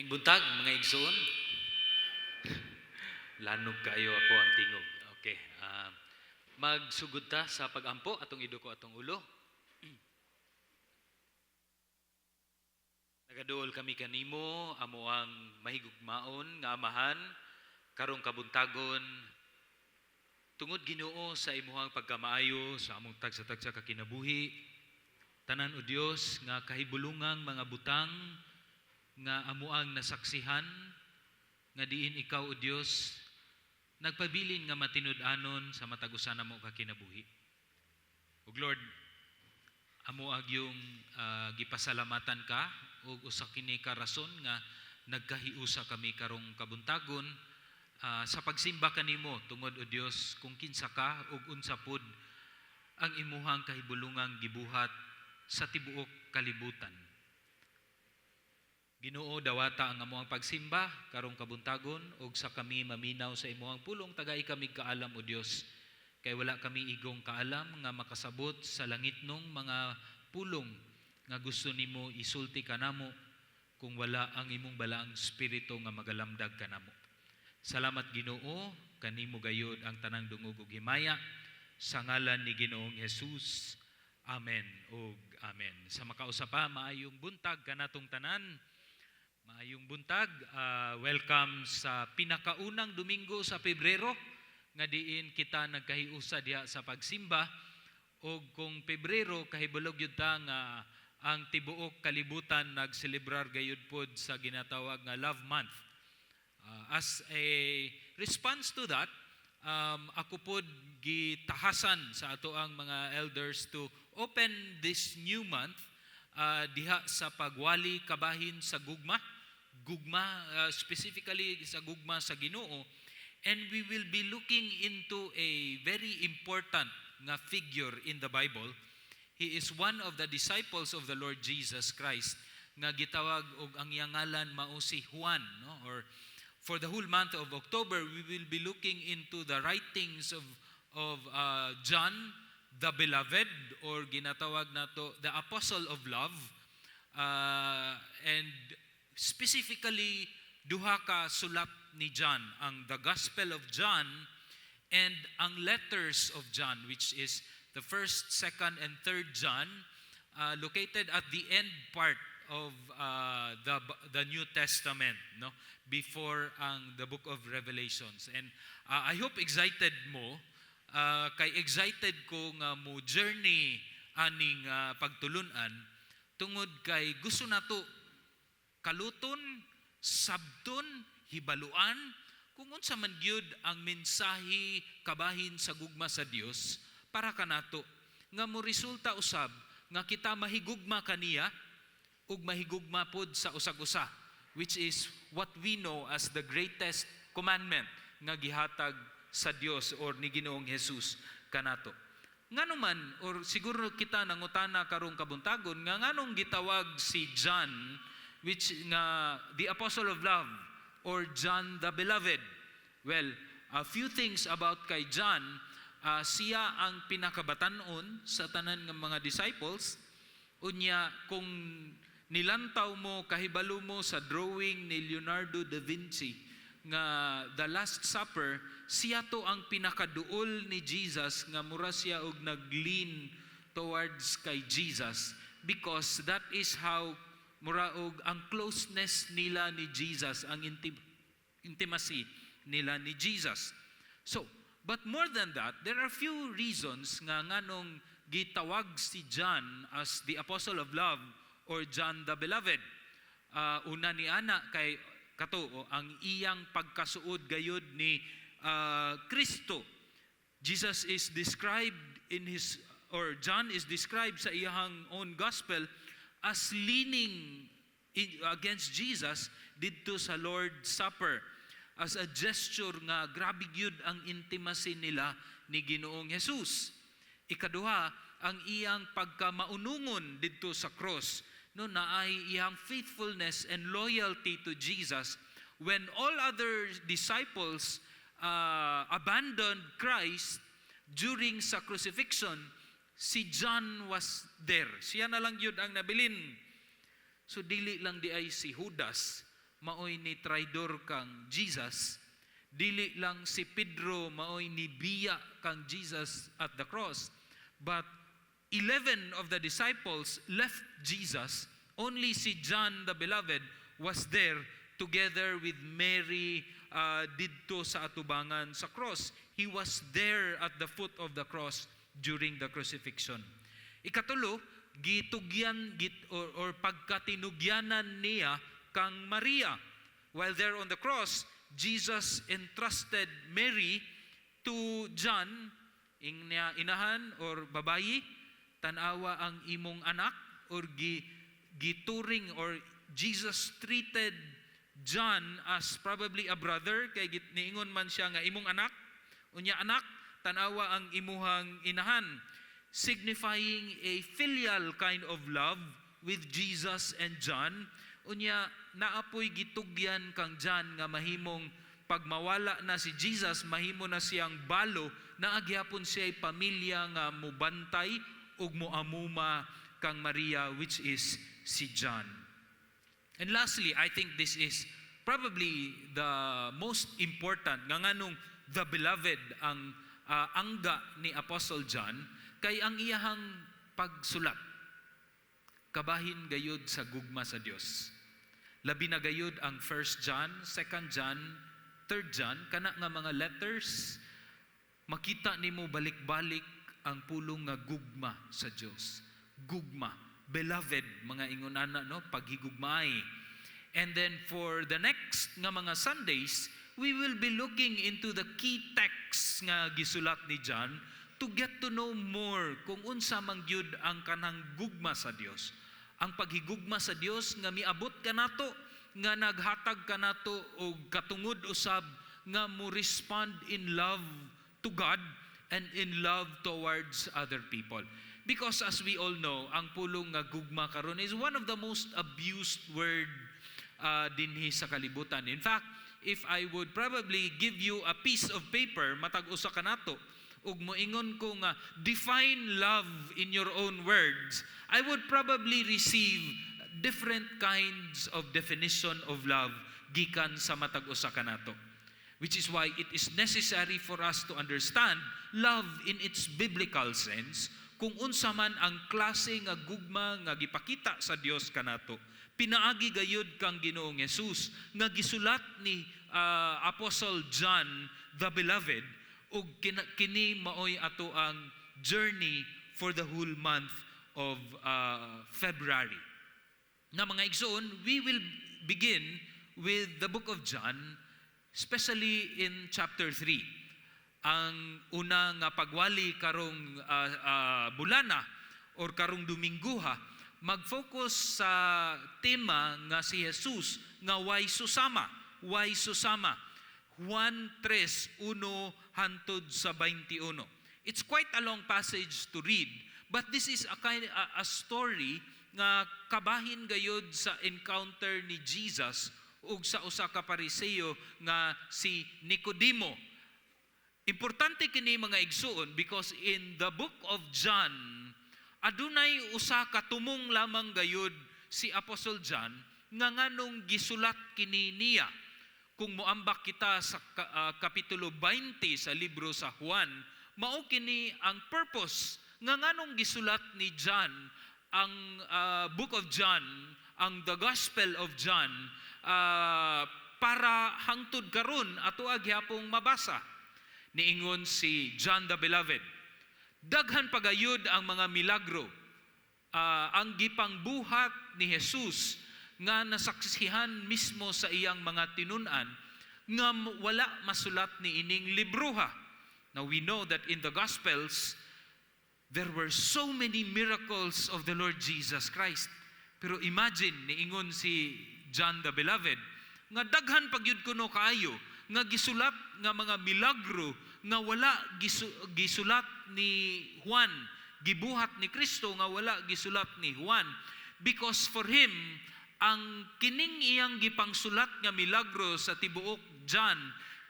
Maayong buntag, mga igsoon. Lanog kaayo ako ang tingog. Okay. Magsugod ta sa pagampo, atong iduko atong ulo. Nagaduol kami kanimo, amo ang mahigugmaon nga Amahan, karong kabuntagon tungod, Ginoo, sa imuhang pagkamaayo sa among tagsa-tagsa ka kinabuhi. Tanan, o Dios, nga kahibulungang mga butang nga amuang nasaksihan nga diin ikaw, o Dios, nagpabilin nga matinud-anon sa matag usa namo ka kinabuhi. Ug Lord, amo agyong gipasalamatan ka ug usa kini ka rason nga nagkahiusa kami karong kabuntagon sa pagsimba kanimo tungod, o Dios, kung kinsa ka ug unsa pod ang imuhang kahibulungang gibuhat sa tibuok kalibutan. Ginoo, dawata ang amuang pagsimba karong kabuntagon ug sa kami maminaw sa imuhang pulong, tagai kami kaalam, o Dios, kay wala kami igong kaalam nga makasabot sa langitnong mga pulong nga gusto nimo isulti kanamo kung wala ang imong Balaang Espiritu nga magalamdag kanamo. Salamat, Ginoo, kanimo gayud ang tanang dungog ug himaya sa ngalan ni Ginoong Jesus. Amen ug amen. Sa makausa pa, maayong buntag kanatong tanan. Maayong buntag, welcome sa pinakaunang Domingo sa Pebrero nga diin kita nagkahiusa diha sa pagsimba. Og kung Pebrero, kahibalo gyud ta nga ang tibuok kalibutan nagselebrar gayud pod sa ginatawag nga Love Month. As a response to that, ako pod gitahasan sa ato ang mga elders to open this new month diha sa pagwali kabahin sa gugma, gugma, specifically sa gugma sa Ginoo, and we will be looking into a very important nga figure in the Bible. He is one of the disciples of the Lord Jesus Christ nga gitawag og ang iyang ngalan mao si Juan, no? Or for the whole month of October, we will be looking into the writings of John the Beloved or ginatawag nato the Apostle of Love, and specifically duha ka sulat ni John, ang the Gospel of John and ang letters of John, which is the first, second and third John, located at the end part of the New Testament, no, before ang the book of Revelations. And I hope excited mo, kay excited ko nga mo journey aning pagtulunan tungod kay gusto nato kaluton, sabton, hibaluan kung unsa man gyud ang mensahe kabahin sa gugma sa Dios para kanato nga mo resulta usab nga kita mahigugma kaniya ug mahigugma pod sa usag-usa, which is what we know as the greatest commandment nga gihatag sa Dios or ni Ginoong Jesus kanato. Ngano man, or siguro kita nangutana karong kabuntagon nga nganong gitawag si John which nga the Apostle of Love or John the Beloved? Well, a few things about kay John: siya ang pinakabatanon sa tanan ng mga disciples. Unya kung nilantaw mo, kahibalo mo sa drawing ni Leonardo da Vinci nga The Last Supper, siya to ang pinakaduol ni Jesus nga mura siya og nag-lean towards kay Jesus because that is how mura og ang closeness nila ni Jesus, ang intimacy nila ni Jesus. So, but more than that, there are few reasons nga nganong gitawag si John as the Apostle of Love or John the Beloved. Una ni ana kay kato ang iyang pagkasuod gayud ni Kristo. Jesus is described in his or John is described sa iyang own gospel as leaning against Jesus didto sa Lord's Supper as a gesture nga grabe gyud ang intimacy nila ni Ginoong Jesus. Ikaduha, ang iyang pagkamaunungon didto sa cross, no, naay iyang faithfulness and loyalty to Jesus when all other disciples abandoned Christ during sa crucifixion. Si John was there. Siya na lang yun ang nabilin. So dili lang diay si Judas. maoy ni traidor kang Jesus. Dili lang si Pedro maoy ni biya kang Jesus at the cross, but 11 of the disciples left Jesus. Only si John the Beloved was there together with Mary didto sa atubangan sa cross. He was there at the foot of the cross during the crucifixion. Ikatulo, gitugyan or pagkatinugyanan niya kang Maria. While there on the cross, Jesus entrusted Mary to John, ingon niya, "Inahan," or "Babayi, tanawa ang imong anak," or gituring or Jesus treated John as probably a brother kay niingon man siya nga "imong anak." Unya, "Anak, tanawa ang imuhang inahan," signifying a filial kind of love with Jesus and John. Unya naa poy gitugyan kang John nga mahimong pag mawala na si Jesus, mahimo na siyang balo, naa gyapon siya pamilya nga mubantay ug moamuma kang Maria, which is si John. And lastly, I think this is probably the most important nga nganong the Beloved ang angga ni Apostle John, kay ang iyahang pagsulat kabahin gayud sa gugma sa Dios. Labi na gayud ang 1 John, 2 John, 3 John, kana nga mga letters, makita nimo balik-balik ang pulong nga gugma sa Dios. Gugma, beloved, mga ingon ana, no, paghigugmaay. And then for the next nga mga Sundays, we will be looking into the key texts nga gisulat ni John to get to know more kung unsa man gyud ang kanang gugma sa Dios. Ang paghigugma sa Dios nga miabot kanato, nga naghatag kanato og katungod usab nga mo respond in love to God and in love towards other people. Because as we all know, ang pulong nga gugma karon is one of the most abused word dinhi sa kalibutan. In fact, if I would probably give you a piece of paper, matag usa kanato, ug moingon ko nga "Define love in your own words," I would probably receive different kinds of definition of love gikan sa matag usa kanato. Which is why it is necessary for us to understand love in its biblical sense, kung unsa man ang klase nga gugma nga gipakita sa Dios kanato. Pinaagi gayud kang Ginoong Jesus nga gisulat ni Apostle John the Beloved, ug kini maoy ato ang journey for the whole month of February. Na mga igsoon, we will begin with the book of John, especially in chapter 3. Ang una nga pagwali karong bulana or karong Domingguha, mag-focus sa tema nga si Jesus nga way susama, way susama. Juan 3:1 hantod sa 21. It's quite a long passage to read, but this is a kind a story nga kabahin gayud sa encounter ni Jesus ug sa usa ka Pariseo nga si Nicodemo. Importante kini, mga igsuon, because in the book of John adunay usa ka tumong lamang gayud si Apostle John nga nganong gisulat kini niya. Kung moambak kita sa kapitulo 20 sa libro sa Juan, mao kini ang purpose nga nganong gisulat ni John ang book of John, ang the Gospel of John, para hangtod karon ato gyapong mabasa. Niingon si John the Beloved, "Daghan pagayod ang mga milagro ang gipangbuhat ni Jesus nga nasaksihan mismo sa iyang mga tinun-an nga wala masulat ni ining libroha." Now we know that in the Gospels there were so many miracles of the Lord Jesus Christ. Pero imagine, niingon si John the Beloved nga daghan pag yun kuno kaayo nga gisulat nga mga milagro nga wala gisulat ni Juan, gibuhat ni Kristo nga wala gisulat ni Juan, because for him ang kining iyang gipangsulat nga milagro sa tibuok John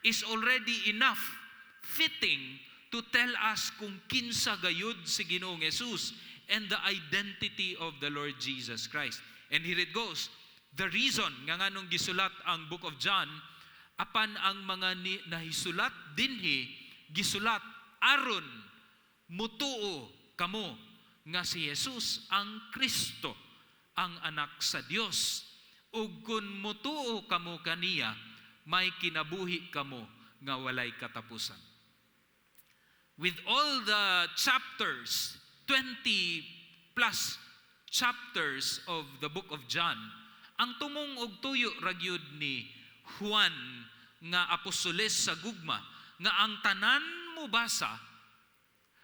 is already enough, fitting to tell us kung kinsa gayud si Ginoong Jesus and the identity of the Lord Jesus Christ. And here it goes. The reason nga nganong gisulat ang Book of John, apan ang mga nahisulat dinhi gisulat aron mutuo kamo nga si Jesus ang Kristo, ang Anak sa Dios, ug kun mutuo kamo kaniya, may kinabuhi kamo nga walay katapusan. With all the chapters, 20 plus chapters of the Book of John, ang tumong og tuyo ra gyud ni Juan nga apostoles sa gugma nga ang tanan mo basa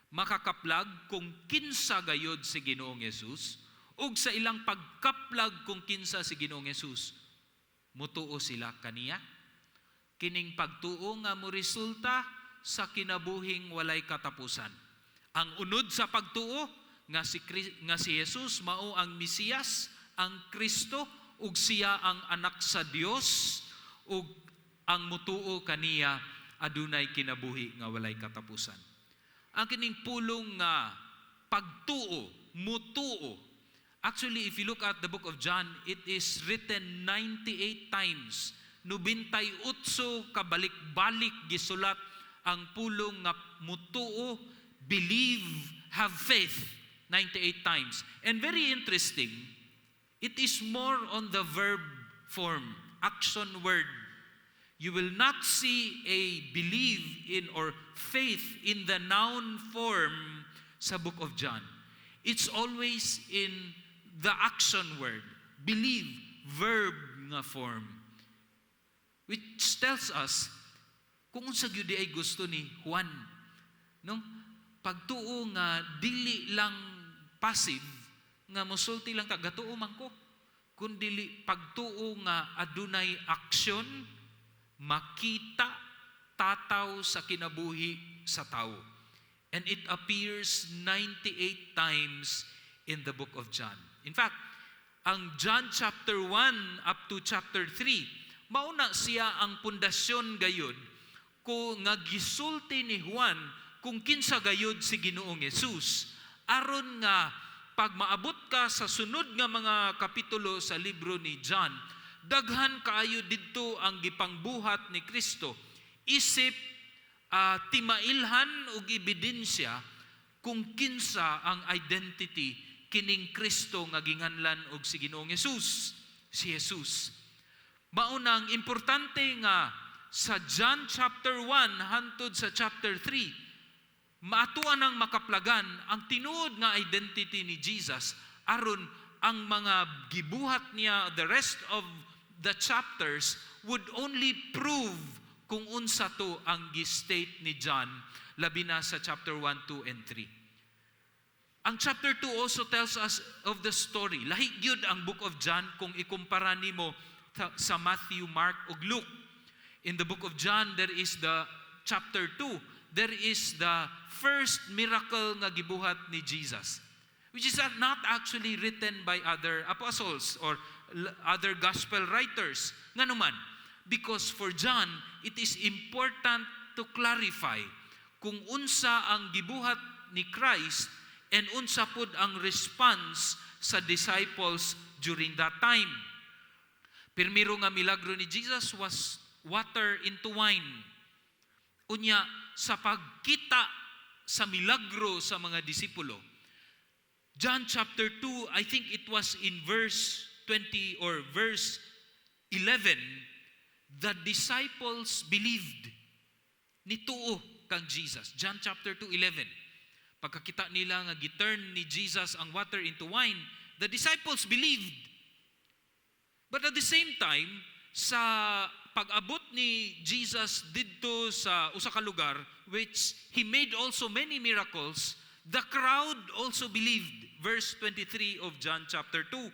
makakaplag kung kinsa gayod si Ginoong Hesus, ug sa ilang pagkaplag kung kinsa si Ginoong Hesus, mutuo sila kaniya. Kining pagtuo nga mo resulta sa kinabuhing walay katapusan. Ang unod sa pagtuo nga si Jesus mao ang Mesiyas, ang Kristo, ug siya ang Anak sa Dios, ug ang mutuo kaniya adunay kinabuhi nga walay katapusan. Ang kining pulong nga pagtuo, mutuo. Actually, if you look at the Book of John, it is written 98 times. 98 kabalik-balik gisulat ang pulong nga mutuo, believe, have faith, 98 times. And very interesting, it is more on the verb form, action word. You will not see a believe in or faith in the noun form sa Book of John. It's always in the action word, believe, verb nga form. Which tells us kung unsa gyud ay gusto ni Juan. No? Pagtuo nga dili lang passive nga musulti lang ta, "Gatuo man ko," kundi pagtuo nga adunay aksyon, makita tataw sa kinabuhi sa tao. And it appears 98 times in the Book of John. In fact, ang John chapter 1 up to chapter 3, mauna siya ang pundasyon gayud ko nga gisulti ni Juan kung kinsa gayud si Ginoong Hesus, aron nga pag maabot ka sa sunod nga mga kapitulo sa libro ni John, daghan kaayo didto ang gipangbuhat ni Kristo isip timailhan ug ebidensya kung kinsa ang identity kining Kristo nga ginganlan og si Ginoong Hesus, si Jesus. Maunang importante nga sa John chapter 1 hantod sa chapter 3, maatuan ang makaplagan ang tinuod nga identity ni Jesus, aron ang mga gibuhat niya the rest of the chapters would only prove kung unsa to ang gi-state ni John, labi na sa chapter 1, 2 and 3. Ang chapter 2 also tells us of the story. Lahi gyud ang Book of John kung ikumpara nimo sa Matthew, Mark ug Luke. In the Book of John, there is the chapter 2. There is the first miracle nga gibuhat ni Jesus, which is not actually written by other apostles or other gospel writers. Ngano man, because for John, it is important to clarify kung unsa ang gibuhat ni Christ and unsa pud ang response sa disciples during that time. Pirmiro nga milagro ni Jesus was water into wine. Unya, sa pagkita sa milagro sa mga disipulo, John chapter 2, I think it was in verse 20 or verse 11, the disciples believed. Nituo kang Jesus. John chapter 2, 11. Pagkakita nila nga giturn ni Jesus ang water into wine, the disciples believed. But at the same time, sa pag-abot ni Jesus didto sa usa ka lugar which he made also many miracles, the crowd also believed. Verse 23 of John chapter 2.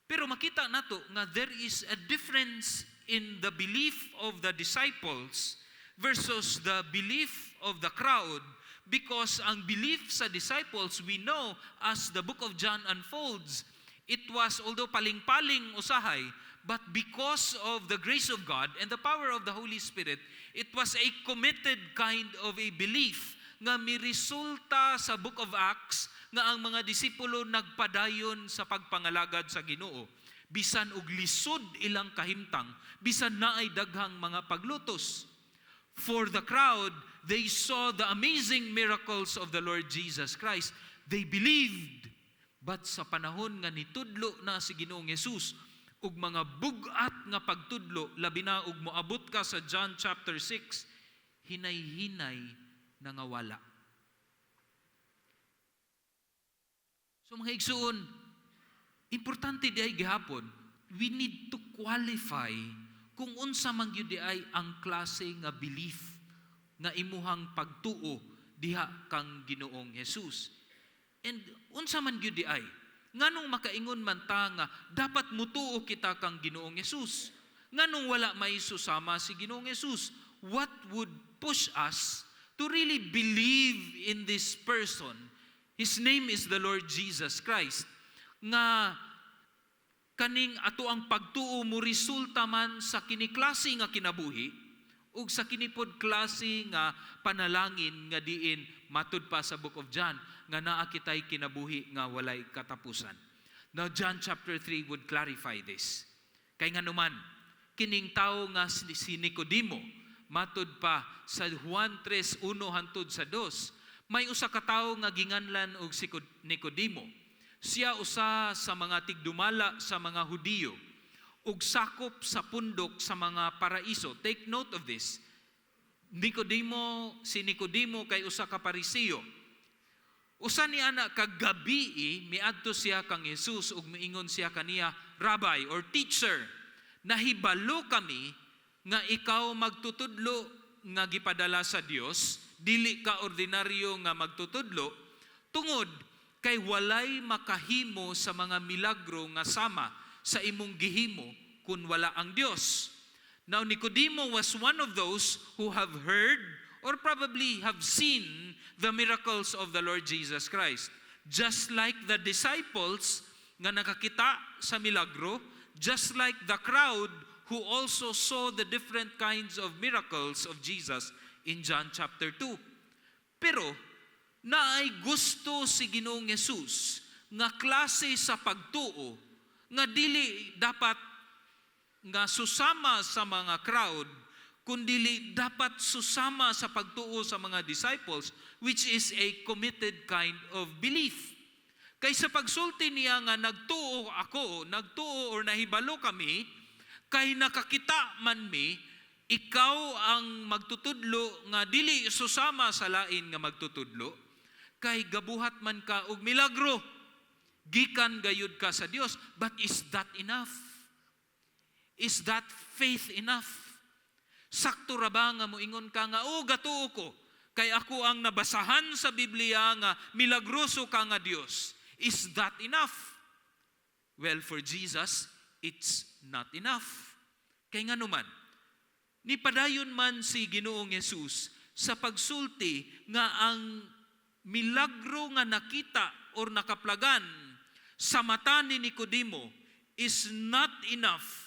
Pero makita nato nga there is a difference in the belief of the disciples versus the belief of the crowd, because ang belief sa disciples, we know as the Book of John unfolds, it was, although paling-paling usahay, but because of the grace of God and the power of the Holy Spirit, it was a committed kind of a belief nga miresulta sa Book of Acts nga ang mga disipulo nagpadayon sa pagpangalagad sa Ginoo. Bisan og lisod ilang kahimtang, bisan naay daghang mga paglutos. For the crowd, they saw the amazing miracles of the Lord Jesus Christ. They believed. But sa panahon nga nitudlo na si Ginoong Jesus ug mga bug-at nga pagtudlo, labi na ug moabot ka sa John chapter 6, hinay-hinay nangawala. So mga igsuon, importante diay gihapon, we need to qualify kung unsa man gyud diay ang klase nga belief nga imuhang pagtuo diha kang Ginoong Jesus. And unsa man gyud diay? Nganong makaingon man ta nga dapat mutuo kita kang Ginoong Jesus? Nganong wala may susama si Ginoong Jesus? What would push us to really believe in this person? His name is the Lord Jesus Christ. Nga kaning ato ang pagtuo mo resulta man sa kiniklase nga kinabuhi ug sa kinipod klase nga panalangin nga diin matud pa sa Book of John nga naa kitay kinabuhi nga walay katapusan. Now, John chapter 3 would clarify this. Kay nganuman, kining tawo nga si Nicodemo, matud pa sa Juan 3:1 hantod sa 2, may usa ka tawo nga ginganlan og si Nicodemo. Siya usa sa mga tigdumala sa mga Hudiyo ug sakop sa pundok sa mga Paraiso. Take note of this. Nicodemo, si Nicodemo kay usa ka Pariseo. Usa ni ana ka gabii, miadto siya kang Jesus ug miingon siya kaniya, "Rabbi or teacher, nahibalo kami nga ikaw magtutudlo nga gipadala sa Dios, dili ka ordinaryo nga magtutudlo, tungod kay walay makahimo sa mga milagro nga sama sa imong gihimo kun wala ang Dios." Now, Nicodemo was one of those who have heard or probably have seen the miracles of the Lord Jesus Christ. Just like the disciples nga nakakita sa milagro, just like the crowd who also saw the different kinds of miracles of Jesus in John chapter 2. Pero naay gusto si Ginoong Jesus nga klase sa pagtuo nga dili dapat nga susama sa mga crowd, kundili dapat susama sa pagtuo sa mga disciples, which is a committed kind of belief. Kay sa pagsulti niya nga nagtuo ako, nagtuo or nahibalo kami, kay nakakita man mi, ikaw ang magtutudlo nga dili susama sa lain nga magtutudlo, kay gabuhat man ka og milagro, gikan gayud ka sa Dios. But is that enough? Is that faith enough? Sakto ra ba nga moingon ka nga, "Oh, gatuo ko, kay ako ang nabasahan sa Biblia nga milagroso ka nga Dios"? Is that enough? Well, for Jesus, it's not enough. Kay nganuman, nipadayon man si Ginoong Jesus sa pagsulti nga ang milagro nga nakita or nakaplagan sa mata ni Nicodemo is not enough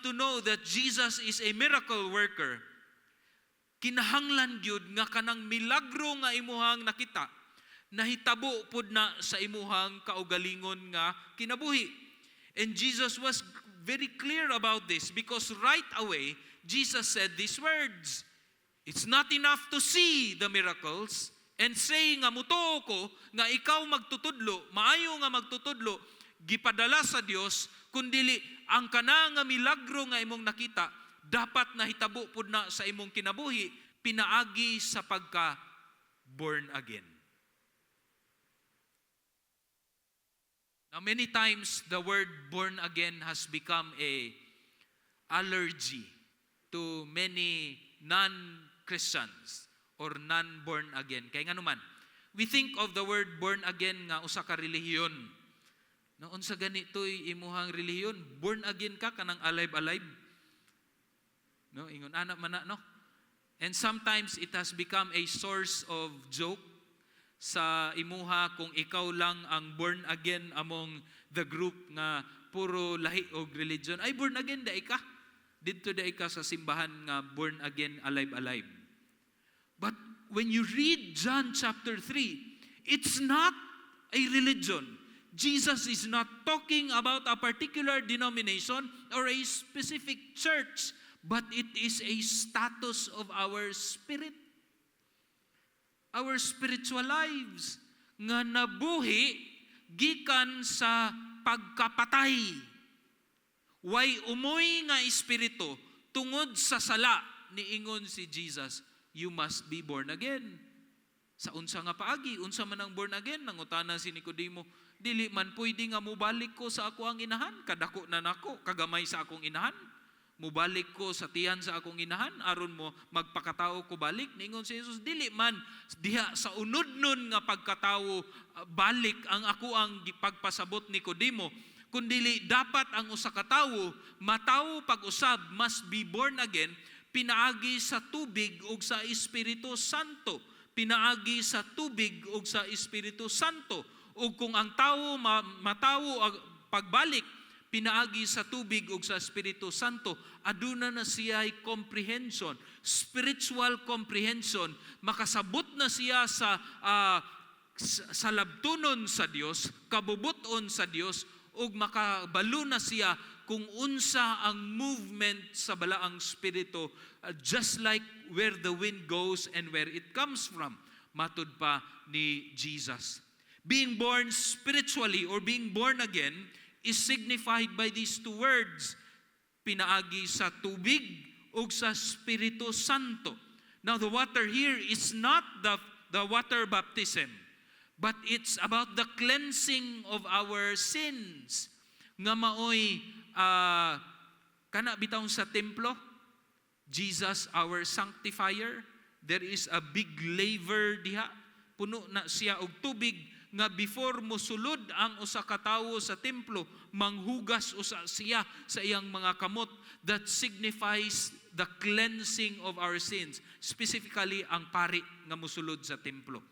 to know that Jesus is a miracle worker. Kinahanglan gyud nga kanang milagro nga imuhang nakita, nahitabo pud na sa imuhang kaugalingon nga kinabuhi. And Jesus was very clear about this because right away Jesus said these words: "It's not enough to see the miracles and say nga mutuo ko nga ikaw magtutudlo, maayo nga magtutudlo, gipadala sa Dios, kundili ang kana nga milagro nga imong nakita dapat nahitabo pud na sa imong kinabuhi pinaagi sa pagka born again." Now, many times the word "born again" has become a allergy to many non-Christians or non-born again. Kay nganuman, we think of the word "born again" nga usa ka relihiyon. No, unsa ganito'y imuhang relihiyon? Born again ka, kanang alive alive. No, ingon ana man na, no? And sometimes it has become a source of joke sa imuha kung ikaw lang ang born again among the group nga puro lahi og religion. "Ay, born again diay ka. Didto diay ka sa simbahan nga born again, alive alive." But when you read John chapter 3, it's not a religion. Jesus is not talking about a particular denomination or a specific church, but it is a status of our spirit. Our spiritual lives nga nabuhi gikan sa pagkapatay. Way umoy nga espiritu tungod sa sala, niingon si Jesus, "You must be born again." Sa unsa nga paagi? Unsa man ang born again? Nangutana si Nicodemo. Dili man pwede nga mubalik ko sa akoang inahan, kadako na nako, kagamay sa akong inahan. Mubalik ko sa tiyan sa akong inahan aron mo magpakatao ko balik. Ningon si Jesus, dili man diha sa unodnon nga pagkatawo balik ang ako ang pagpasabot, Nicodemo, kundili dapat ang usa ka tawo matawo pag-usab, must be born again pinaagi sa tubig ug sa Espiritu Santo, pinaagi sa tubig ug sa Espiritu Santo. Ug kung ang tawo matawo pagbalik pinaagi sa tubig ug sa Espiritu Santo, aduna na siya comprehension, spiritual comprehension, makasabot na siya sa labtunon sa Dios, kabubuton sa Dios, ug makabalo na siya kung unsa ang movement sa Balaang Espiritu, just like where the wind goes and where it comes from, matud pa ni Jesus. Being born spiritually or being born again is signified by these two words, pinaagi sa tubig ug sa Espiritu Santo. Now, the water here is not the water baptism, but it's about the cleansing of our sins. Nga maoy kana bitawng sa templo, Jesus our sanctifier, there is a big laver diha, puno na siya og tubig nga before mosulod ang usa ka tawo sa templo, manghugas usa siya sa iyang mga kamot. That signifies the cleansing of our sins, specifically ang pari nga mosulod sa templo.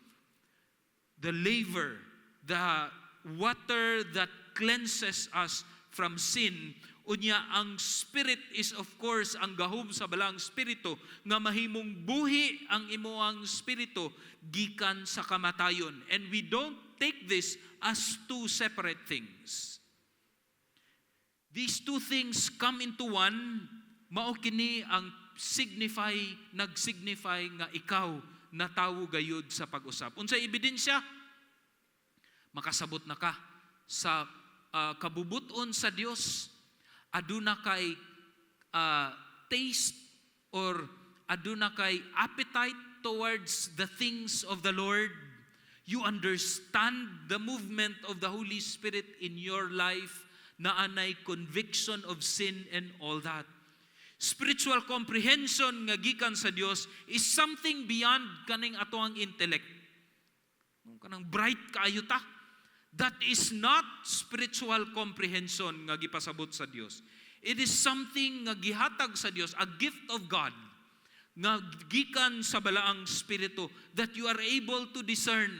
The laver, the water that cleanses us from sin. Unya ang spirit is, of course, ang gahom sa Balaang Espiritu nga mahimong buhi ang imuang espiritu gikan sa kamatayon. And we don't take this as two separate things. These two things come into one. Mao kini ang signify, nagsignify nga ikaw natawo gayud sa pag-usab. Unsay ebidensya? Makasabot na ka sa kabubuton sa Dios. Aduna kay taste or aduna kay appetite towards the things of the Lord. You understand the movement of the Holy Spirit in your life, naa nay conviction of sin and all that. Spiritual comprehension nga gikan sa Dios is something beyond kaning atoang intellect. Kanang bright kaayo ta. That is not spiritual comprehension nga gipasabot sa Dios. It is something nga gihatag sa Dios, a gift of God nga gikan sa Balaang Espiritu that you are able to discern.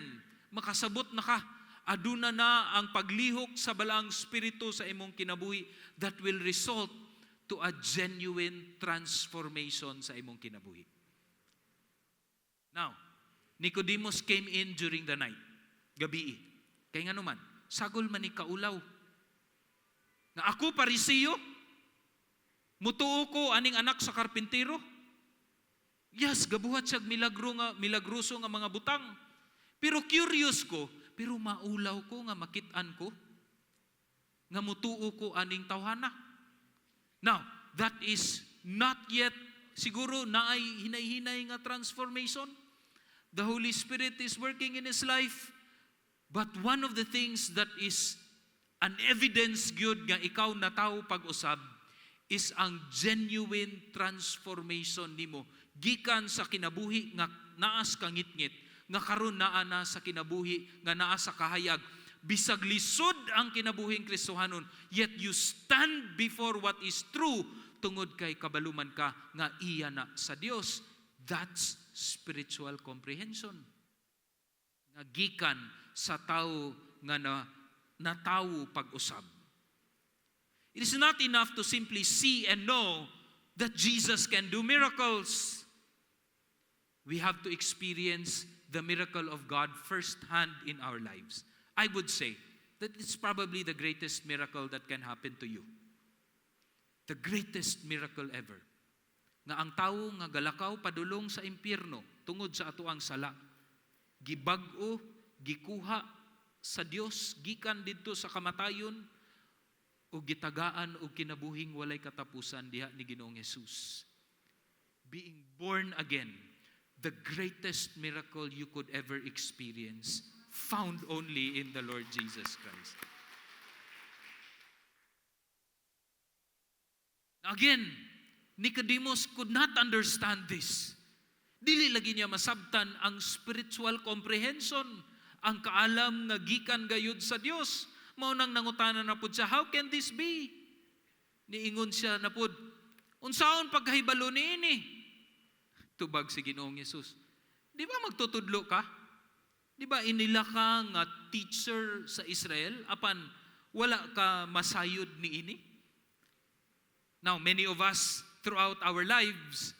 Makasabot na ka. Aduna na ang paglihok sa Balaang Espiritu sa imong kinabuhi that will result to a genuine transformation sa imong kinabuhi. Now, Nicodemus came in during the night. Gabii. Kay nga naman, sagol man ni kaulaw. Nga ako Parisiyo, mutuo ko aning anak sa karpintero. Yes, gabuhat siya milagro nga milagroso nga mga butang. Pero curious ko, pero maulaw ko nga makit-an ko nga mutuo ko aning tawhana. Now, that is not yet siguro naay hinay-hinay nga transformation. The Holy Spirit is working in his life. But one of the things that is an evidence gyud nga ikaw natawo pag-usab is ang genuine transformation nimo gikan sa kinabuhi nga naas kangitngit nga karon naa na sa kinabuhi nga naa sa kahayag. Bisag lisod ang kinabuhing Kristohanon, yet you stand before what is true tungod kay kabalo man ka nga iya na sa Dios. That's spiritual comprehension nga gikan sa tawo nga na natawo pag-usab. It is not enough to simply see and know that Jesus can do miracles. We have to experience the miracle of God firsthand in our lives. I would say, that it's probably the greatest miracle that can happen to you. The greatest miracle ever. Nga ang tawo nga galakaw padulong sa impyerno tungod sa atoang sala, gibag-o, gikuha sa Dios gikan didto sa kamatayon o gitagaan og kinabuhing walay katapusan diha ni Ginoong Hesus. Being born again, the greatest miracle you could ever experience, found only in the Lord Jesus Christ. Again, Nicodemus could not understand this. Dili lagi niya masabtan ang spiritual comprehension, ang kaalam nga gikan gayud sa Dios. Mao nang nangutana na pud siya, "How can this be?" Niingon siya na pud, "Unsaon pagkahibalo niini?" Tubag si Ginoong Hesus, "Di ba magtutudlo ka? Di ba inila ka nga teacher sa Israel apan wala ka masayod niini?" Now, many of us throughout our lives,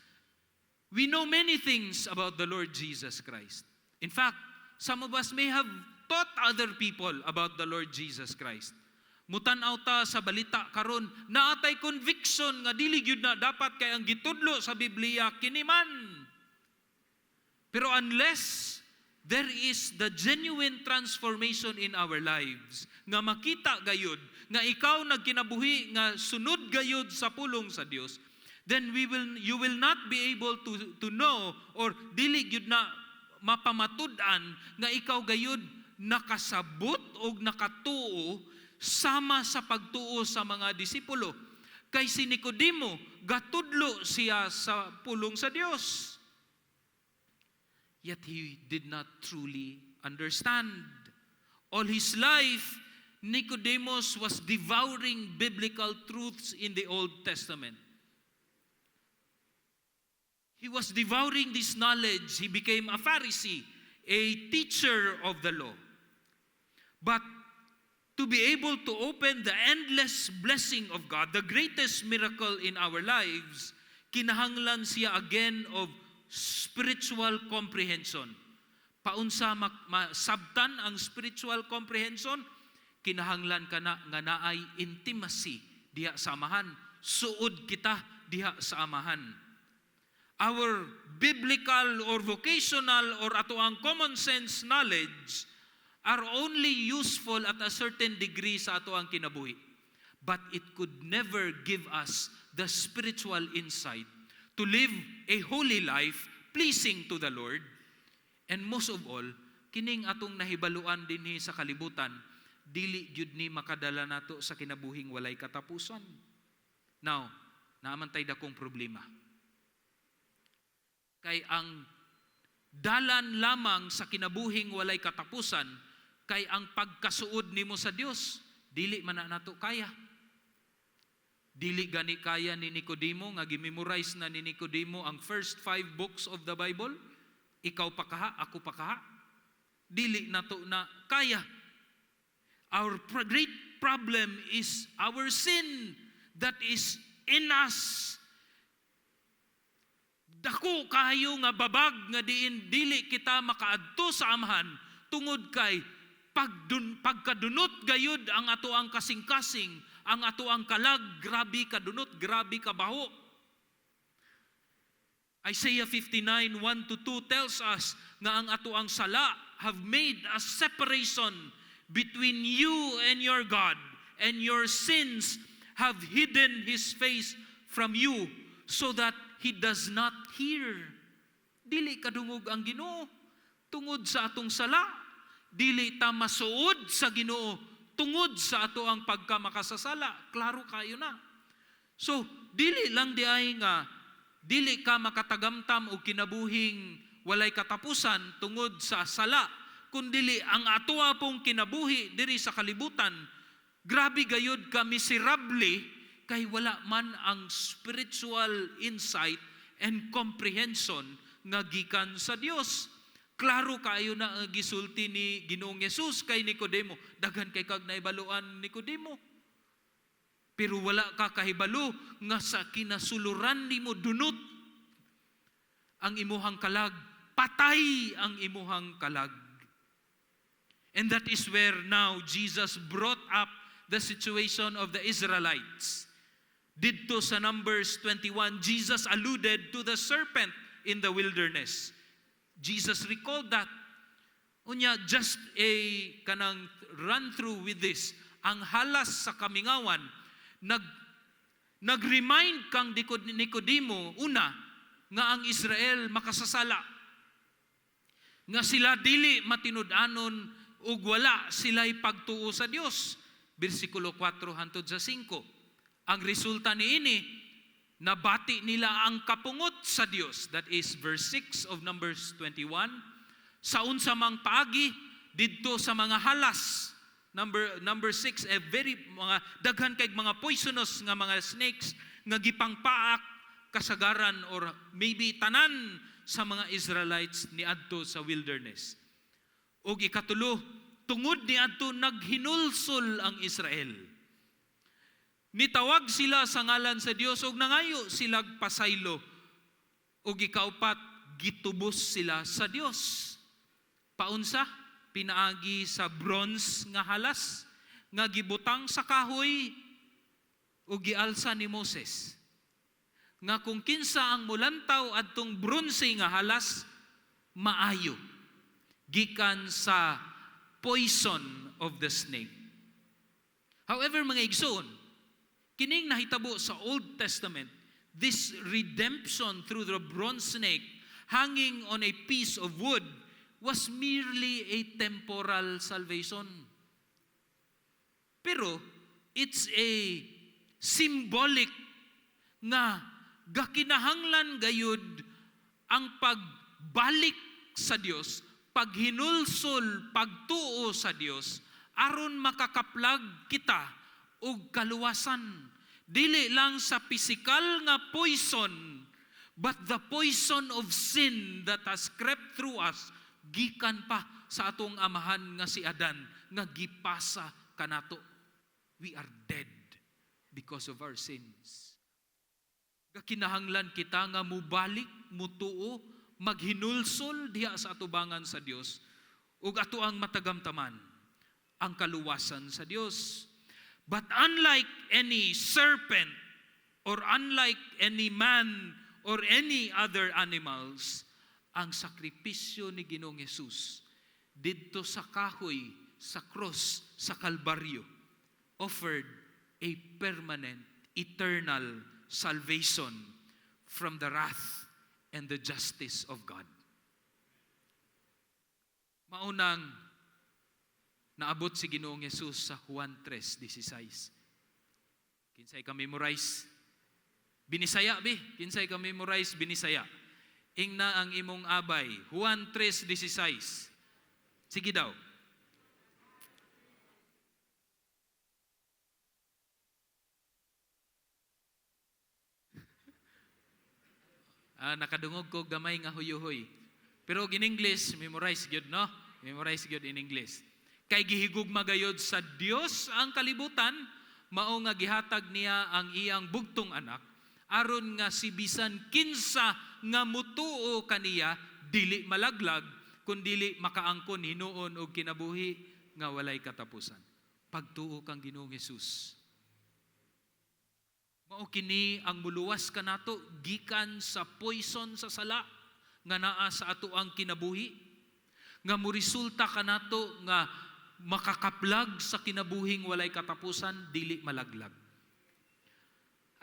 we know many things about the Lord Jesus Christ. In fact, some of us may have taught other people about the Lord Jesus Christ. Mutan-aw ta sa balita karon, naa tay conviction nga dili gyud na dapat kay ang gitudlo sa Biblia kini man. Pero unless there is the genuine transformation in our lives, nga makita gayud nga ikaw nagkinabuhi nga sunod gayud sa pulong sa Dios, then we will you will not be able to know or dili gyud na mapamatud-an nga ikaw gayud nakasabot og nakatuo sama sa pagtuo sa mga disipulo. Kay si Nicodemo, gatudlo siya sa pulong sa Dios. Yet he did not truly understand. All his life, Nicodemus was devouring biblical truths in the Old Testament. He was devouring this knowledge. He became a Pharisee, a teacher of the law. But to be able to open the endless blessing of God, the greatest miracle in our lives, kinahanglan siya again of spiritual comprehension. Paunsa masabtan ang spiritual comprehension? Kinahanglan ka na nga naay intimacy diha sa Amahan. Suod kita diha sa Amahan. Our biblical or vocational or ato ang common sense knowledge are only useful at a certain degree sa ato ang kinabuhi. But it could never give us the spiritual insight to live a holy life pleasing to the Lord. And most of all, kining atong nahibaluan dinhi sa kalibutan, dili gyud ni makadala nato sa kinabuhing walay katapusan. Now, naa man tay dakong problema. Kay ang dalan lamang sa kinabuhing walay katapusan kay ang pagkasuod nimo sa Dios, dili man na nato kaya. Dili gani kaya ni Nicodemo nga gimemorize na ni Nicodemo ang first five books of the Bible. Ikaw pa kaha, ako pa kaha. Dili nato na kaya. Our great problem is our sin that is in us. Dako kayo nga babag nga diin dili kita makaadto sa Amahan tungod kay pagkadunot gayud ang ato ang kasing-kasing, ang ato ang kalag, grabe kadunot, grabe kabaho. Isaiah 59, 1 to 2 tells us nga ang ato ang sala have made a separation between you and your God, and your sins have hidden His face from you so that He does not hear. Dili kadungog ang Ginoo tungod sa atong sala. Dili ta masuod sa Ginoo tungod sa ato ang pagkamakasasala. Klaro kayo na. So, dili lang di ay nga dili ka makatagamtam og kinabuhing walay katapusan tungod sa sala, kundili ang atoa pong kinabuhi diri sa kalibutan, grabe gayud ka miserable kay wala man ang spiritual insight and comprehension nga gikan sa Dios. Klaro kaayo na ang gisulti ni Ginoong Hesus kay Nicodemo. "Daghan kay kag naibaluan, Nicodemo. Pero wala ka kahibalo nga sa kinasuluran nimo dunot ang imuhang kalag, patay ang imuhang kalag." And that is where now Jesus brought up the situation of the Israelites. Didto sa Numbers 21, Jesus alluded to the serpent in the wilderness. Jesus recalled that. Unya, just a kanang run through with this, ang halas sa kamingawan, nag-remind kang Nicodemo, una, nga ang Israel makasasala. Nga sila dili matinud-anon ug wala sila'y pagtuo sa Dios. Bersikulo 4 hantod sa 5. Ang resulta niini, nabati nila ang kapungot sa Dios. That is verse 6 of Numbers 21. Sa unsa mang paagi didto sa mga halas. Number 6, a very mga daghan kay mga poisonous nga mga snakes nga gipangpaak kasagaran or maybe tanan sa mga Israelites niadto sa wilderness. Ug ikatulo, tungod niadto naghinulsol ang Israel. Nitawag sila sa ngalan sa Dios ug nangayo silag pasaylo. Ug ikaupat, gitubos sila sa Dios. Paunsa? Pinaagi sa bronze nga halas nga gibutang sa kahoy ug gialsa ni Moses. Nga kung kinsa ang mulantaw adtong bronze nga halas, maayo gikan sa poison of the snake. However, mga igsoon, kining nahitabo sa Old Testament, this redemption through the bronze snake hanging on a piece of wood was merely a temporal salvation. Pero it's a symbolic nga gakinahanglan gayud ang pagbalik sa Dios, paghinulsol, pagtuo sa Dios aron makakaplag kita og kaluwasan. Dili lang sa pisikal nga poison, but the poison of sin that has crept through us gikan pa sa atong amahan nga si Adan nga gipasa kanato. We are dead because of our sins. Gakinahanglan kita nga mubalik, mutuo, maghinulsol diha sa atubangan sa Dios ug ato ang matagamtaman ang kaluwasan sa Dios. But unlike any serpent or unlike any man or any other animals, ang sakripisyo ni Ginoong Hesus didto sa kahoy, sa cross, sa Kalbaryo, offered a permanent, eternal salvation from the wrath and the justice of God. Maunang naabot si Ginoong Hesus sa Juan 3:16. Kinsay ka memorize? Binisaya bi, kinsay ka memorize Binisaya. Ingna ang imong abay, Juan 3:16. Sige daw. Nakadungog ko gamay nga huyuhoy. Pero in English, memorize gyud, no? Memorize gyud in English. Kay gihigugma gayod sa Dios ang kalibutan, mao nga gihatag niya ang iyang bugtong anak aron nga si bisan kinsa nga mutuo kaniya dili malaglag kun dili makaangkon hinuon og kinabuhi nga walay katapusan. Pagtuo kang Ginoong Hesus. Mao kini ang muluwas kanato gikan sa poison sa sala nga naa sa ato ang kinabuhi, nga moresulta kanato nga makakaplag sa kinabuhing walay katapusan, dili malaglag.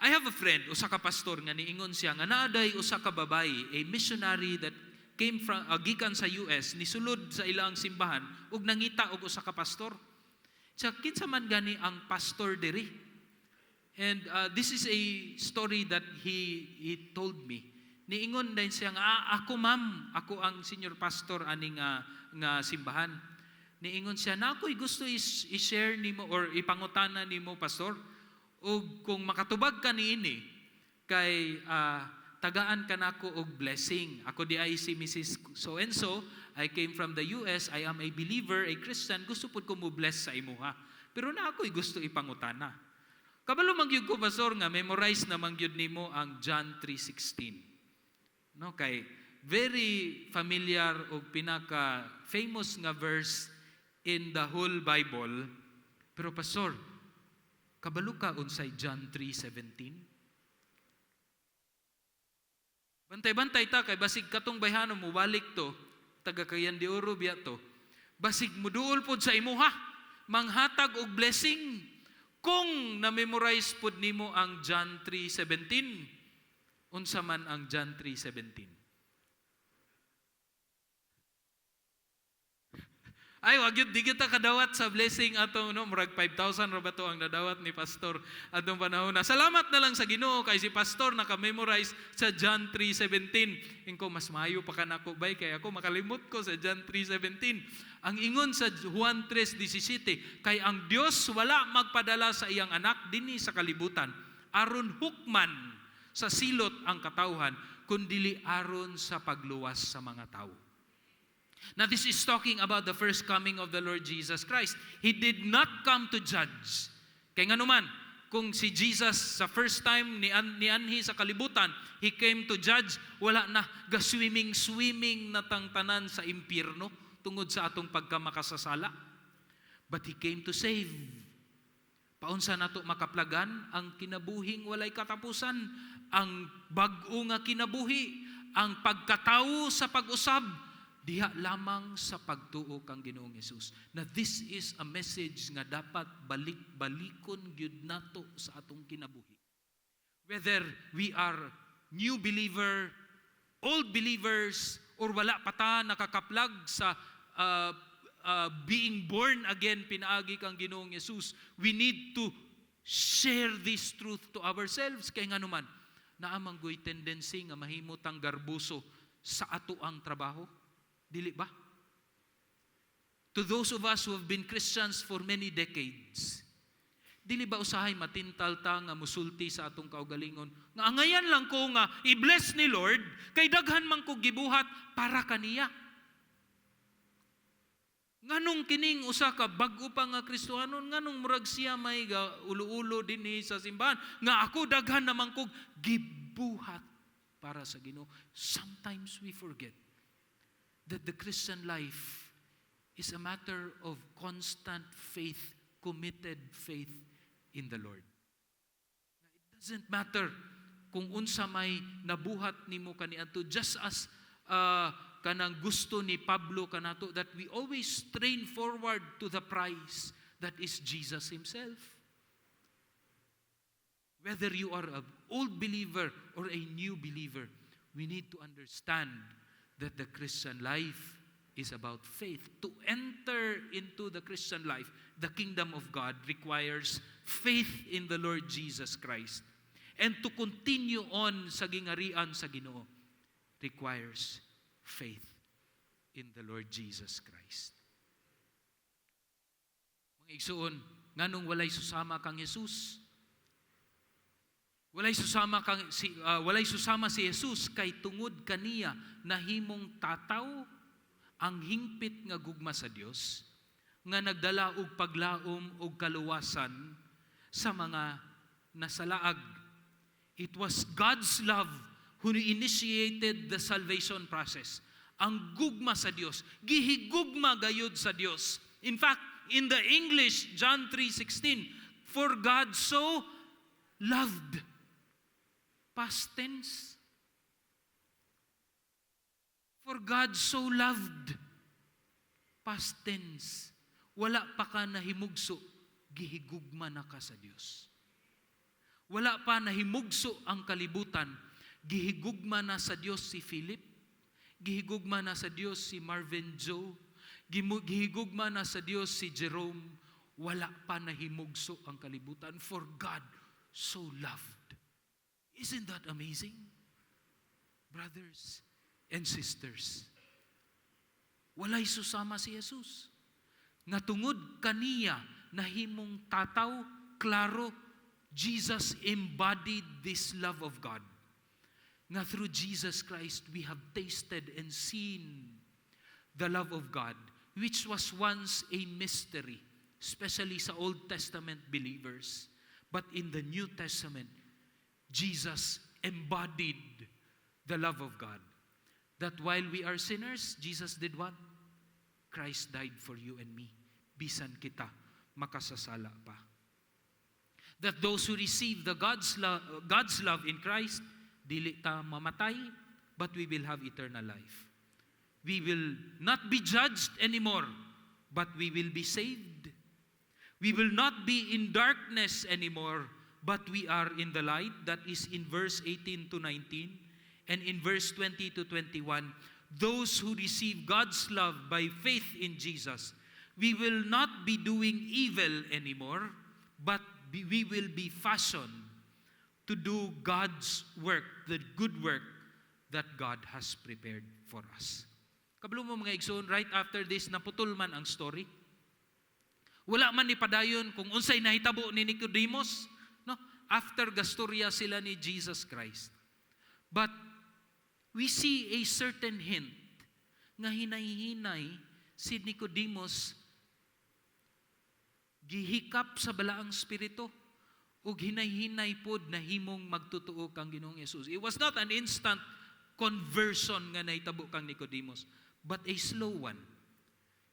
I have a friend, usa ka pastor nga niingon siya nga naaday usa ka babayi, a missionary that came from gikan sa US, nisulod sa ilang simbahan ug nangita og usa ka pastor. Siya, kinsa man gani ang pastor diri? And this is a story that he told me. Niingon din siya nga, "Ako ma'am, ako ang senior pastor ani nga simbahan." Niingon siya, "Na ako'y gusto i-share nimo or ipangutana nimo, pastor. Ug kung makatubag ka niini, kay tagaan ka nako og blessing. Ako di ay si Mrs. So and so, I came from the US, I am a believer, a Christian, gusto pud ko mo bless sa imuha. Pero na ako'y gusto ipangutana. Kabalo man gyud ko, pastor, nga memorize na man gyud nimo ang John 3:16." No, kay very familiar og pinaka famous nga verse in the whole Bible. Pero pastor, kabalo ka unsay John 3:17? Bantay-bantay ta kay basig katong bayhano mubalik to, taga Cagayan de Oro biya to. Basig muduol pod sa imuha, manghatag og blessing kung na-memorize pod nimo ang John 3:17. Unsa man ang John 3:17? Ay, wag yun, di kita kadawat sa blessing atong, no, murag 5,000 ra ba to ang nadawat ni pastor atong panahon na. Salamat na lang sa Ginoo kay si pastor naka-memorize sa John 3:17. Ingko mas maayo pa kanako bay kay ako makalimot ko sa John 3:17. Ang ingon sa Juan 3:17, kay ang Dios wala magpadala sa iyang anak dinhi sa kalibutan aron hukman sa silot ang katawhan, kundili aron sa pagluwas sa mga tawo. Now, this is talking about the first coming of the Lord Jesus Christ. He did not come to judge. Kay nganuman, kung si Jesus sa first time ni anhi sa kalibutan, He came to judge, wala na, ga-swimming-swimming na tang tanan sa impyerno tungod sa atong pagkamakasasala. But He came to save. Paunsa nato makaplagan ang kinabuhing walay katapusan, ang bag-o nga kinabuhi, ang pagkatawo sa pag-usab, diha lamang sa pagtuo kang Ginoong Hesus. Na this is a message nga dapat balik-balikon gyud nato sa atong kinabuhi. Whether we are new believer, old believers, or wala pa ta nakakaplag sa being born again pinaagi kang Ginoong Hesus, we need to share this truth to ourselves. Kay nganuman, naa man goy tendency nga mahimo tang garbuso sa ato ang trabaho. Dili ba? To those of us who have been Christians for many decades, dili ba usahay matintal ta nga musulti sa atong kaugalingon nga angayan lang ko nga i-bless ni Lord kay daghan man ko gibuhat para kaniya? Nganong kining usa ka bag-o pa nga Kristohanon, nganong murag siya may ga ulo-ulo dinhi sa simbahan nga ako daghan naman kog gibuhat para sa Ginoo? Sometimes we forget that the Christian life is a matter of constant faith, committed faith in the Lord. It doesn't matter kung unsa may nabuhat nimo kaniadto, just as kanang gusto ni Pablo kanato that we always strain forward to the prize that is Jesus himself. Whether you are an old believer or a new believer, we need to understand that the Christian life is about faith. To enter into the Christian life, the kingdom of God, requires faith in the Lord Jesus Christ. And to continue on sa gingarian sa Ginoo requires faith in the Lord Jesus Christ. Mga igsuon, nganong walay susama kang Jesus? Walay susama si Jesus kay tungod kaniya nahimong tataw ang hingpit nga gugma sa Dios nga nagdala og paglaom og kaluwasan sa mga nasalaag. It was God's love who initiated the salvation process. Ang gugma sa Dios, gihigugma gayud sa Dios. In fact, in the English, John 3:16, "For God so loved." Past tense. "For God so loved." Past tense. Wala pa ka nahimugso, gihigugma na ka sa Dios. Wala pa nahimugso ang kalibutan, gihigugma na sa Dios si Philip, gihigugma na sa Dios si Marvin Joe, gihigugma na sa Dios si Jerome. Wala pa nahimugso ang kalibutan. For God so loved. Isn't that amazing? Brothers and sisters, walay susama si Jesus. Nga tungod kaniya nahimong tataw, klaro, Jesus embodied this love of God. Nga through Jesus Christ, we have tasted and seen the love of God, which was once a mystery, especially sa Old Testament believers. But in the New Testament, Jesus embodied the love of God. That while we are sinners, Jesus did what? Christ died for you and me. Bisan kita makasasala pa. That those who receive the God's love in Christ, dili ta mamatay, but we will have eternal life. We will not be judged anymore, but we will be saved. We will not be in darkness anymore, but we are in the light. That is in verse 18 to 19. And in verse 20 to 21, those who receive God's love by faith in Jesus, we will not be doing evil anymore, but we will be fashioned to do God's work, the good work that God has prepared for us. Kabalo mo, mga igsoon, right after this, naputol man ang story. Wala man ni padayon kung unsay nahitabo ni Nicodemus, no? After gastorya sila ni Jesus Christ. But we see a certain hint nga hinay-hinay si Nicodemus gihikap sa Balaang Espiritu ug hinay-hinay pod nahimong magtutuo kang Ginoong Hesus. It was not an instant conversion nga nahitabo kang Nicodemus, but a slow one.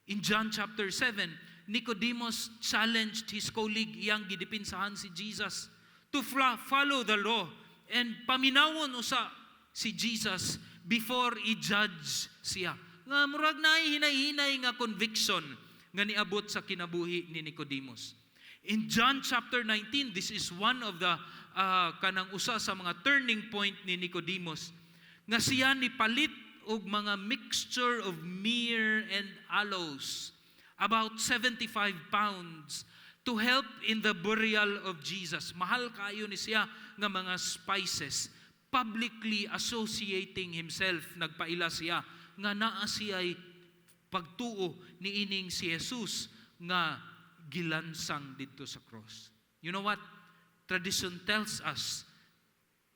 In John chapter 7, Nicodemus challenged his colleague, iyang gidipinsahan si Jesus, to follow the law and paminawon usa si Jesus before i-judge siya. Nga murag naay hinay-hinay nga conviction nga niabot sa kinabuhi ni Nicodemus. In John chapter 19, this is one of the kanang usa sa mga turning point ni Nicodemus nga siya ni palit og mga mixture of myrrh and aloes, about 75 pounds, to help in the burial of Jesus. Mahal kayo ni siya nga mga spices, publicly associating himself, nagpaila siya nga naa siya'y pagtuo niining si Jesus nga gilansang didto sa cross. You know what? Tradition tells us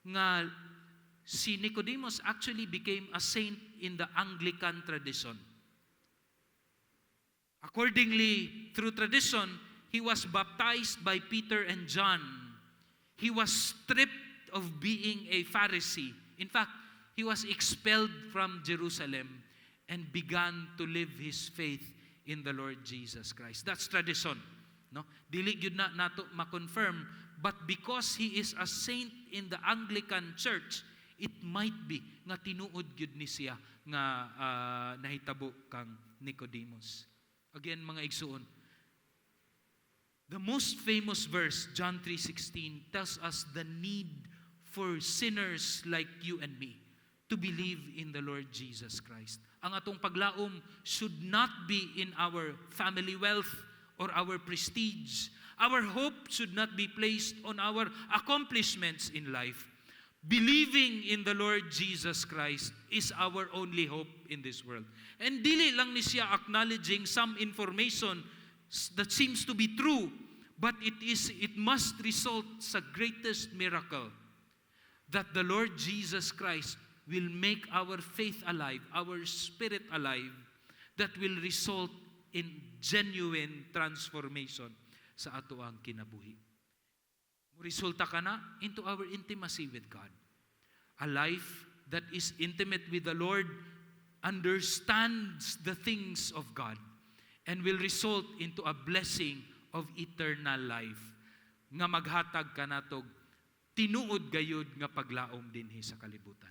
nga si Nicodemus actually became a saint in the Anglican tradition. Accordingly, through tradition, he was baptized by Peter and John. He was stripped of being a Pharisee. In fact, he was expelled from Jerusalem and began to live his faith in the Lord Jesus Christ. That's tradition. No? Dili gyud na nato ma-confirm, but because he is a saint in the Anglican Church, it might be nga tinuod gyud ni siya nga nahitabo kang Nicodemus. Again, mga igsuon, the most famous verse, John 3:16, tells us the need for sinners like you and me to believe in the Lord Jesus Christ. Ang atong paglaom should not be in our family wealth or our prestige. Our hope should not be placed on our accomplishments in life. Believing in the Lord Jesus Christ is our only hope in this world. And dili lang ni siya acknowledging some information that seems to be true, but it must result sa greatest miracle that the Lord Jesus Christ will make our faith alive, our spirit alive, that will result in genuine transformation sa atoang kinabuhi. Resulta kana into our intimacy with God. A life that is intimate with the Lord understands the things of God and will result into a blessing of eternal life nga maghatag kanatog tinuod gayud nga paglaom dinhi sa kalibutan.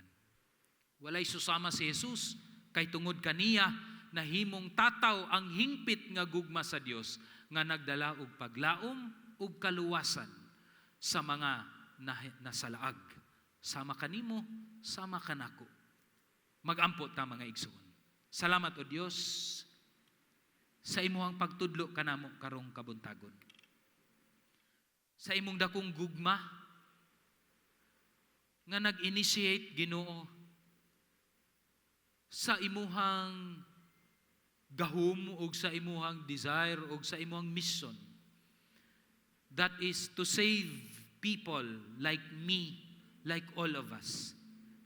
Walay susama si Jesus kay tungod kaniya nahimong tataw ang hingpit nga gugma sa Dios nga nagdala og paglaom ug kaluwasan sa mga nasalaag. Sama kanimo, sama kanako. Magampo ta, mga igsoon. Salamat, O Dios, sa imuhang pagtudlo kanamo karong kabuntagon. Sa imong dakong gugma nga nag-initiate, Ginoo, sa imuhang gahom ug sa imuhang desire ug sa imuhang mission, that is to save people like me, like all of us,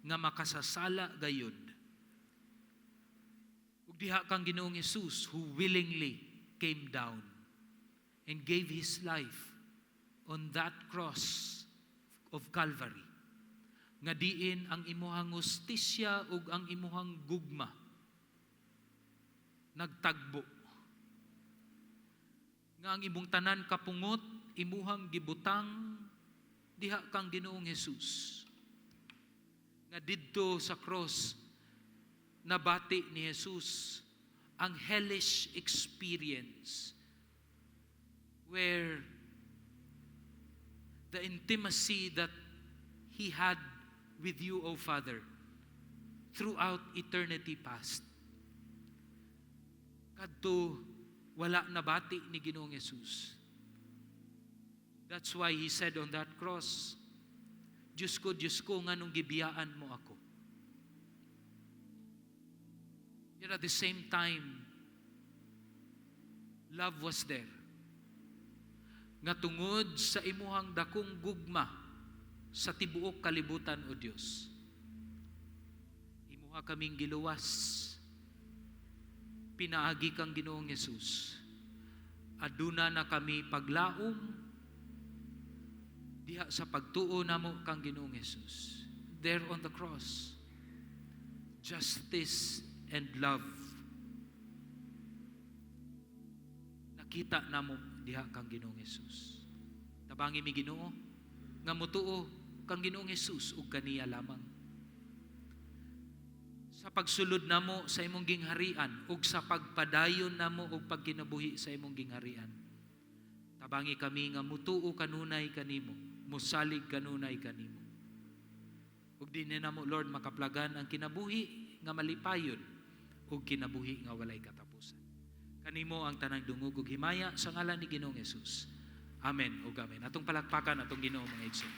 nga makasasala gayud. Ug diha kang Ginoong Hesus who willingly came down and gave His life on that cross of Calvary, nga diin ang imuhang hustisya ug ang imuhang gugma nagtagbo. Nga ang imong tanan kapungot imuhang gibutang diha kang Ginoong Hesus. Nga didto sa cross nabati ni Jesus ang hellish experience where the intimacy that he had with you, O Father, throughout eternity past. Kadto wala nabati ni Ginoong Jesus. That's why he said on that cross, "Diyos ko, Diyos ko, nganong gibiyaan mo ako?" Yet at the same time, love was there. Nga tungod sa imuhang dakong gugma sa tibuok kalibutan, O Dios, imuha kaming giluwas, pinaagi kang Ginoong Hesus. Aduna na kami paglaom diha sa pagtuo namo kang Ginoong Hesus. There on the cross, justice and love nakita namo diha kang Ginoong Hesus. Tabangi mi, Ginoo, nga mutuo kang Ginoong Hesus ug kaniya lamang. Sa pagsulod namo sa imong gingharian ug sa pagpadayon namo og pagkinabuhi sa imong gingharian, tabangi kami nga mutuo kanunay kanimo, musalig kanunay kanimo. Ug dinhi namo, Lord, makaplagan ang kinabuhi nga malipayon ug kinabuhi nga walay katapusan. Kanimo ang tanang dungog ug himaya sa ngalan ni Ginoong Hesus. Amen ug amen. Atong palakpakan atong Ginoo, mga igsoon.